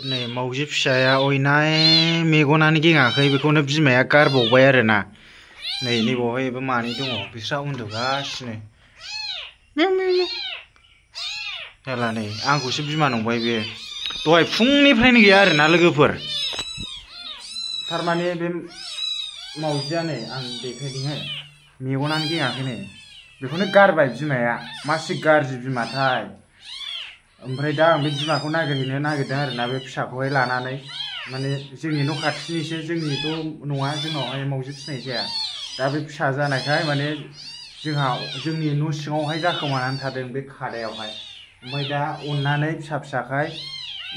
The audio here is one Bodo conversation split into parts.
नै मावजि फिसाया अयनाय मेगनानो गेङाखै बेखौनो बिमाया गारबावबाय आरोना नै नैबावहायबो मानै दङ बिस्रा उन्दुगासिनो जाला नै आंखौसो बिमा नंबाय बे दहाय फुंनिफ्रायनो गैया आरोना लोगोफोर थारमाने बे मावजिया नै आं देखायदोंहाय मेगनानो गेङाखै नै बेखौनो गारबाय बिमाया मासे गाज्रि बिमाथाय ओमफ्राय दा आं बे बिमाखौ नागिरहैनो नागिरदों आरोना बे फिसाखौहाय लानानै माने जोंनि न' खाथिनिसो जोंनिथ' नङा जोंनावहाय मावजि फिसिनाय जाया दा बे फिसा जानायखाय माने जोंहा जोंनि न' सिङावहाय जाखोमानानै थादों बे खादायावहाय ओमफ्राय दा अननानै फिसाखाय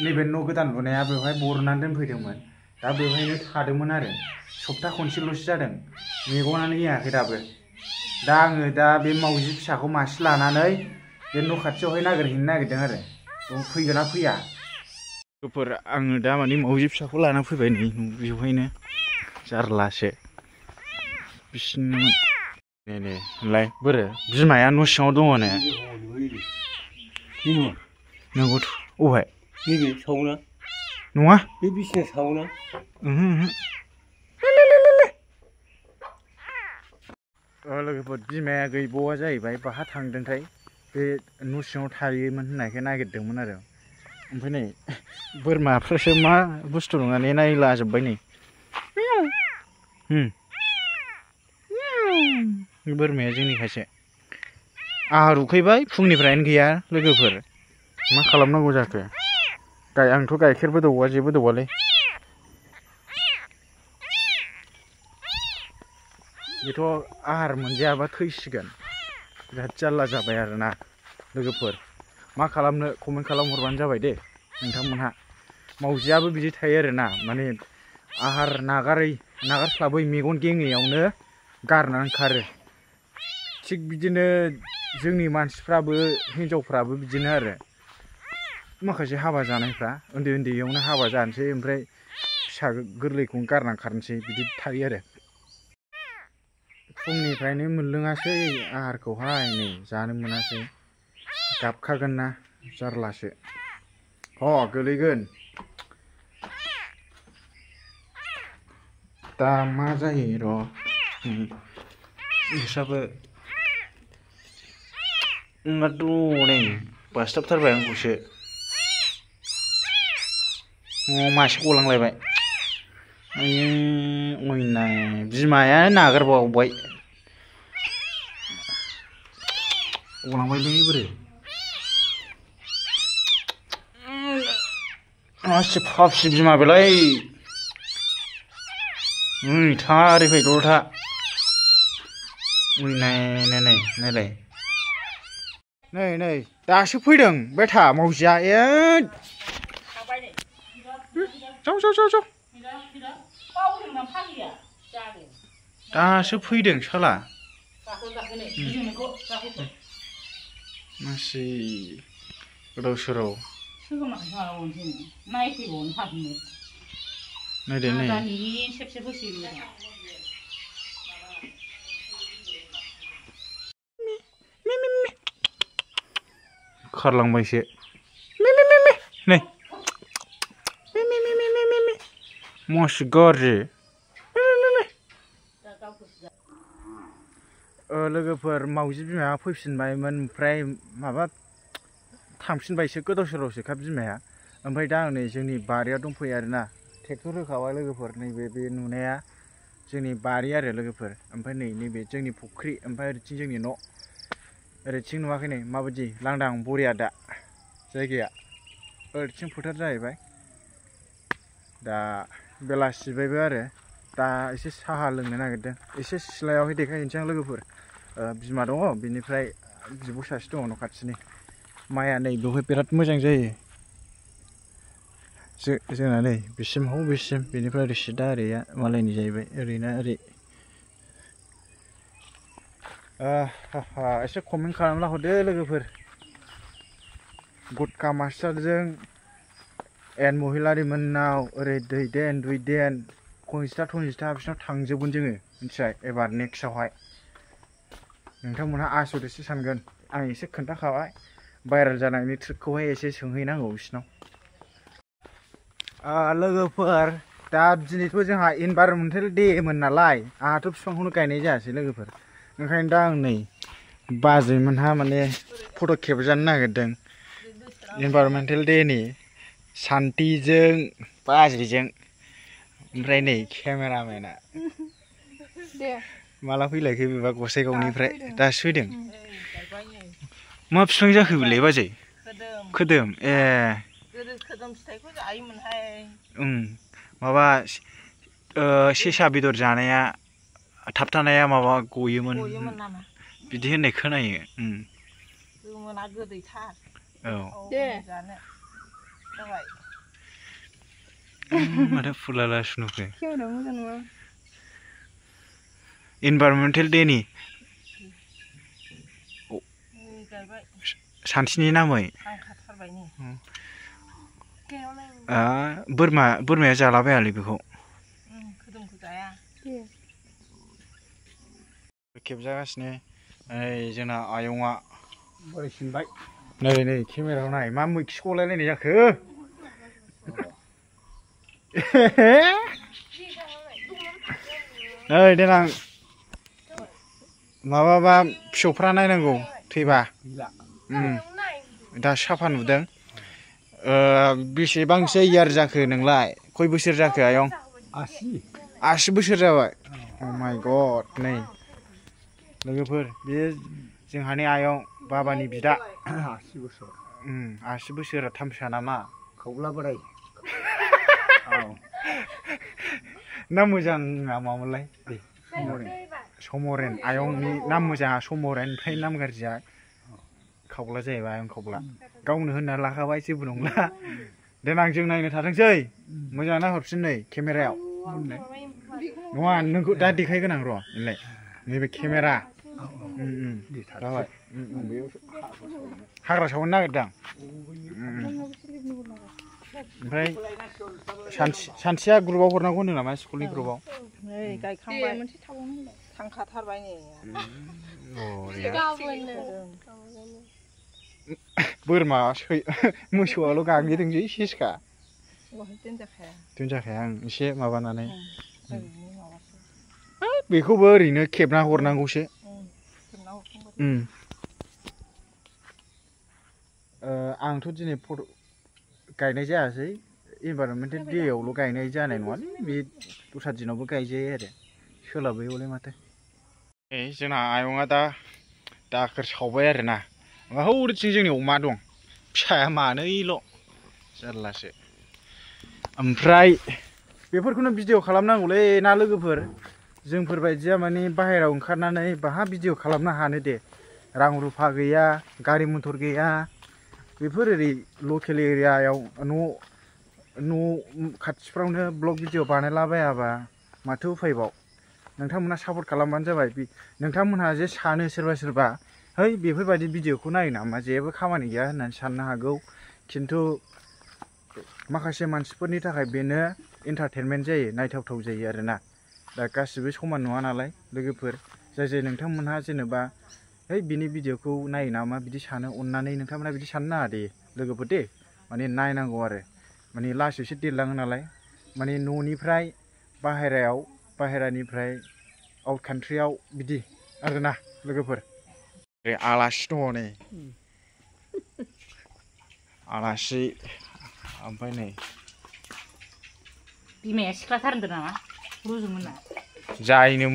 नैबे न' गोदान लुनाया बेवहाय बरननानै दोनफैदोंमोन दा बेवहायनो थादोंमोन आरो सप्ता खनसेल'सो जादों मेगनानो गेङाखै दाबो दा आङो दा बे मावजि फिसाखौ मासे लानानै बे न' खाथियावहाय नागिरहैनो नागिरदों आरो फैगोन ना फैया लोगोफोर आङो दा माने मावजि फिसाखौ लाना फैबाय नै बेवहायनो जारलासो बिसिनो नै नै होनलाय बोरो बिमाया न' सिङाव दङ ने नंगौथ' अहाय नैबे सावना नङा बे बिसिना सावना लोगोफोर बिमाया गैबावा जाहैबाय बाहा थांदोंथाय बे न' सिङाव थायोमोन होननायखाय नागिरदोंमोन आरो ओमफ्राय नै बोरमाफ्रासो मा बुस्थु नङा ने नायलाजोब्बाय नै बोरमाया जोंनिखायसो आंहा रुखैबाय फुंनिफ्रायनो गैया लोगोफोर मा खालामनांगौ जाखो आंथ' गाइखेरबो दौवा जेबो दौवालै बेथ' आहार मोनजायाबा थैसिगोन बिराद जारला जाबाय आरोना लोगोफोर मा खालामनो कमेन्ट खालामहरबानो जाबाय दे नोंथांमोनहा मावजियाबो बिदि थायो आरोना माने आहार नागारस्लाबै मेगन गेङैयावनो गारनानै खारो थिग बिदिनो जोंनि मानसिफ्राबो हिनजावफ्राबो बिदिनो आरो माखासे हाबा जानायफ्रा उन्दै उन्दैयावनो हाबा जानोसै ओमफ्राय फिसा गोरलैखौनो गारनानै खारनोसै बिदि थायो आरो फुंनिफ्रायनो मोनलोङासै आहारखौहाय नै जानो मोनासै गाबखागोन ना जारलासो गोलैगोन दा मा जायो र' बिस्राबो नै बासथाबथारबाय आंखौसो मासे गलांलायबाय अयनाय बिमाया नागारबावबाय गलांबायलै बोरो मासे फाफि बिमा बेलाय नै थारै फैदल था नायलाय नै दासो फैदों बे था मावजिया जाव दासो फैदों साला मासि गोदाव सोराव नायदो नै खारलांबायसो नै मासि गाज्रि लोगोफोर मावजि बिमाया फैफिनबायमोन ओमफ्राय माबा थांफिनबायसो गोदाव सोरावसोखा बिमाया ओमफ्राय दा आं नै जोंनि बारियाव दंफैयो आरोना ट्रेक्टर होखाबाय लोगोफोर नैबे बे नुनाया जोंनि बारि आरो लोगोफोर ओमफ्राय नैबे जोंनि फुख्रि ओमफ्राय ओरैथिं जोंनि न' ओरैथिं नुवाखै नै माबायदि लांदां बरिया दा जायगाया ओरैथिं फोथार जाहैबाय दा बेलासिबायबो आरो दा एसे साहा लोंनो नागिरदों एसे सिथ्लायावहाय देखायहैनोसै आं लोगोफोर बिमा दङ बिनिफ्राय बिब' सासे दङ न' खाथिनि माइआ नै बेवहाय बिराद मोजां जायो जोंना नै बिसिम बेसिम बेनिफ्राय ओरै सिदा ओरैया मालायनि जाहैबाय ओरैना ओरै एसे कमेन्ट खालामना हरदो लोगोफोर गुटका मास्टारजों एन महिलारि मोननाव ओरै दैदेन खनिस्था बिसिनाव थांजोबगोन जोङो मिथिबाय एबार नेक्स्टआवहाय नोंथांमोनहा आसरितसो सानगोन आं एसे खोन्थाखाबाय भाइरेल जानायनि ट्रिकखौहाय एसे सोंहैनांगौ बिसिनाव लोगोफोर दा दिनैथ' जोंहा इनभाइरनमेन्टेल डेमोन नालाय आंहाथ' बिफांखौनो गायनाय जायासै लोगोफोर ओंखायनो दा आं नै बाजैमोनहा माने फट' खेबजानो नागिरदों इनभाइरनमेन्टेल डेनि सान्तिजों बाजैजों ओमफ्राय नै केमेरामेना माला फैलायखो बेबा गसाइगावनिफ्राय दासो फैदों मा बिफां जाखो बेलाय बाजै खोदोम ए खोदोम फिथाइखौ जायोमोनहाय माबा सेसा बेदर जानाया थाबथानाया माबा गयोमोन नामा बिदि होननाय खोनायो गोमोना गोदैथार औ दे जानो जाबाय माथो फुलाला सुनुखो इनभाइरनमेन्टेल डेनि सानसेनि नामै बोरमाया जालाबायालै बेखौ खेबजागासिनो जोंना आयंआ बोरै सिनबाय नै केमेरायाव नाय मा मैखि गलायलायनाय जाखो नै देनां माबाबा फिसौफ्रा नायनांगौ थैबा दा साफा नुदों बेसेबांसो इयार जाखो नोंलाय खय बोसोर जाखो आयं 80 बोसोर जाबाय अ माय गड नै लोगोफोर बे जोंहानि आयं बाबानि बिदा 80 बोसोर 80 बोसोरा थामसा नामा खौब्ला बोराय नाम मोजां मामोनलाय दे समरेन आयंनि नाम मोजाङा समरेन ओमफ्राय नाम गाज्रिया खावब्ला जाहैबाय आयं खावब्ला गावनो होनना लाखाबाय जेबो नंला देनां जों नायनो थाथोंसै मोजां नायहरफिन नै केमेरायाव नङा नोंखौ दा देखायगोन आं र' नोंलाय नैबे केमेरा जाबाय हाग्रा सावनो नागिरदां ओमफ्राय सानसेया ग्रुपआव हरनांगौ होनदों नामा स्कुलनि ग्रुपआव नै गायखांबाय थांखाथारबाय नै बोरमा मोसौआल' गाग्लिदोंसै सेसखा दोनजाखाया आं एसे माबानानै बेखौबो ओरैनो खेबना हरनांगौसो आंथ' दिनै फट' गायनाय जायासै इनभाइरनमेन्टेल डेआवल' गायनाय जानाय नङालै बे दस्रा दिनावबो गायजायो आरो सोलाबै हले माथो जोंना आयंआ दा दाखोर सावबाय आरोना हौरैथिं जोंनि अमा दं फिसाया मानैल' जारलासो ओमफ्राय बेफोरखौनो भिडिअ खालामनांगौलै ना लोगोफोर जोंफोरबायदिया माने बाहेरायाव ओंखारनानै बाहा भिडिअ खालामनो हानो दे रां रुफा गैया गारि मथर गैया बेफोर ओरै लकेल एरियायाव न' खाथिफ्रावनो ब्लग भिडिअ बानायलाबायाबा माथो उफायबाव नोंथांमोना सापर्ट खालामबानो जाबाय नोंथांमोनहा जे सानो सोरबा है बेफोरबायदि भिडिअखौ नायो नामा जेबो खामानि गैया होननानै साननो हागौ खिन्थु माखासे मानसिफोरनि थाखाय बेनो एन्टारटेनमेन्ट जायो नायथावथाव जायो आरोना दा गासिबो समान नङा नालाय लोगोफोर जाय नोंथांमोनहा जेनेबा है बिनि भिडिअखौ नायो नामा बिदि सानो अननानै नोंथांमोनहा बिदि साननो नाङा दे लोगोफोर दे माने नायनांगौ आरो माने लासैसो देरलाङो नालाय माने न'निफ्राय बाहेरानिफ्राय आउट कान्ट्रियाव बिदि आरोना लोगोफोर आलासि दङ नै आलासि ओमफ्राय नै बिमाया सिख्लाथार होनदों नामा रुजुमोना जायनो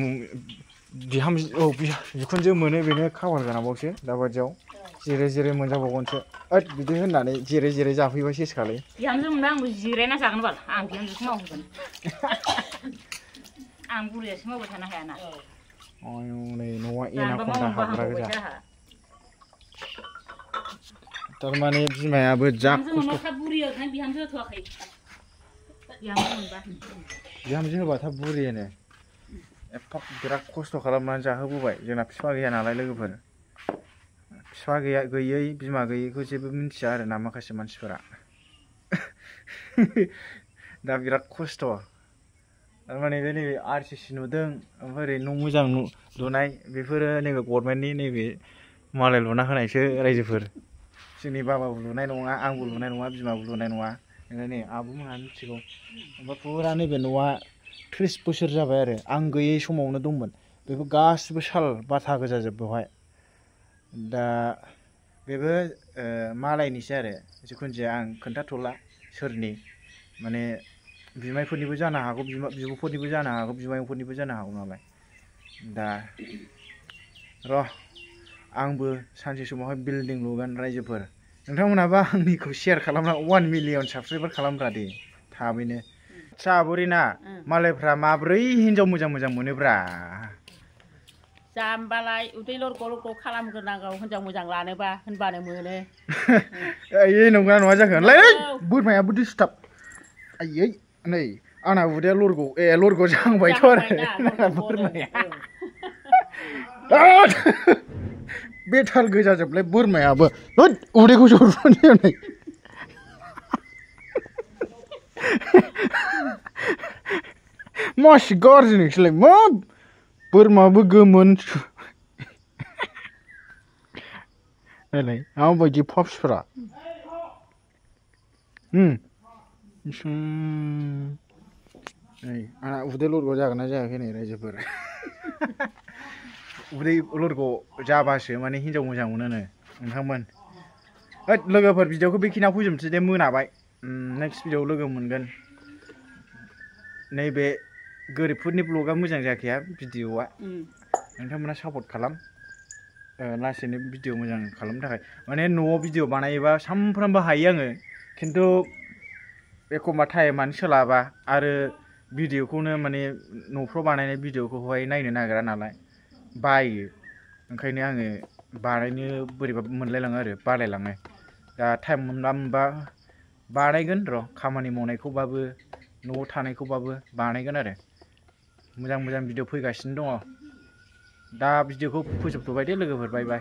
बिहामजो बिखुनजो मोनो बेनो खाफाल गोनांबावसो दाबादियाव जिराय मोनजाबावगोनसो बिदि होननानै जिराय जाफैबाय सेसखालै बिहामजो मोनबा आंबो जिरायना जागोन बाल आं बिहामजोखौ मावहोगोन आं बुरैयासो मावबाय थानो हायाना नै न'आ एनाखन्दा हाबग्रा गोजा थारमाने बिमायाबो जा खस्थ' बिहामजो होबा थाब बुरियोनो एफा बिराद खस्थ' खालामनानै जाहोबोबाय जोंना बिफा गैया नालाय लोगोफोर बिफा गैयै बिमा गैयैखौ जेबो मिन्थिया आरोना माखासे मानसिफोरा दा बिराद खस्थ' थारमाने बे नैबे RCC नुदों ओमफ्राय ओरै न' मोजां लुनाय बेफोरो नैबे गभर्नमेन्टनि नैबे मालाय लुना होनायसो रायजोफोर जोंनि बाबाबो लुनाय नङा आंबो लुनाय नङा बिमाबो लुनाय नङा ओंखायनो आब'मोनहा मिथिगौ ओमफ्राय फुरा नैबे न'आ 30 बोसोर जाबाय आरो आं गैयै समावनो दंमोन बेखौ गासिबो साल बाथा गोजाजोब बेवहाय दा बेबो मालायनिसो आरो जिखुनु जाया आं खोन्थाथ'ला सोरनि माने बिमायफोरनिबो जानो हागौ बिब'फोरनिबो जानो हागौ बिमायंफोरनिबो जानो हागौ नालाय दा र' आंबो सानसे समावहाय बिल्डिं लुगोन रायजोफोर नोंथांमोनाबो आंनिखौ शेयार खालामना 1 मिलियन साबसक्राइबार खालामब्रा दे थाबैनो साबोरैना मालायफ्रा माब्रै हिनजाव मोजां मोजां मोनोब्रा जाम्बालाय उदै लरग' लरग' खालामग्रोनांगौ हिनजाव मोजां लानोबा होनबानो मोनो आयै नंगौना नङा जाखोनलै बोरमायाबो डिस्टार्ब आयै नै आंना उदैया लरग' जाहांबायथ' आरो बोरमाया बेथाल गोजाजोबलाय बोरमायाबो होद उदैखौ जरुफोन नै मासि गाज्रि नोंसोरलाय मा बोरमाबो गोमोन नायलाय माबायदि पाप्सफ्रा नै आंना उदै लरग' जागोन ना जायाखै नै रायजोफोर उदै लरग' जाबासो माने हिनजाव मोजां मोनोनो नोंथांमोन होद लोगोफोर भिडिअखौ बेखिनियाव फोजोबनोसै दे मोनाबाय नेक्स्ट भिडिअआव लोगो मोनगोन नैबे गोरिबफोरनि ब्लगा मोजां जाखाया भिडिअआ नोंथांमोना सापर्ट खालाम लासैनो भिडिअ मोजां खालामनो थाखाय माने न'आव भिडिअ बानायोबा सानफ्रामबो हायो आङो खिन्थु एखमबा टाइमानो सोलाबा आरो भिडिअखौनो माने न'फ्राव बानायनाय भिडिअखौहाय नायनो नागिरा नालाय बायो ओंखायनो आङो बानायनो बोरैबा मोनलायलाङो आरो बालायलाङो दा टाइम मोनबा बानायगोन र' खामानि मावनायखौबाबो न'आव थानायखौबाबो बानायगोन आरो मोजां मोजां भिडिअ फैगासिनो दङ दा भिडिअखौ फोजोबथ'बाय दे लोगोफोर बाय बाय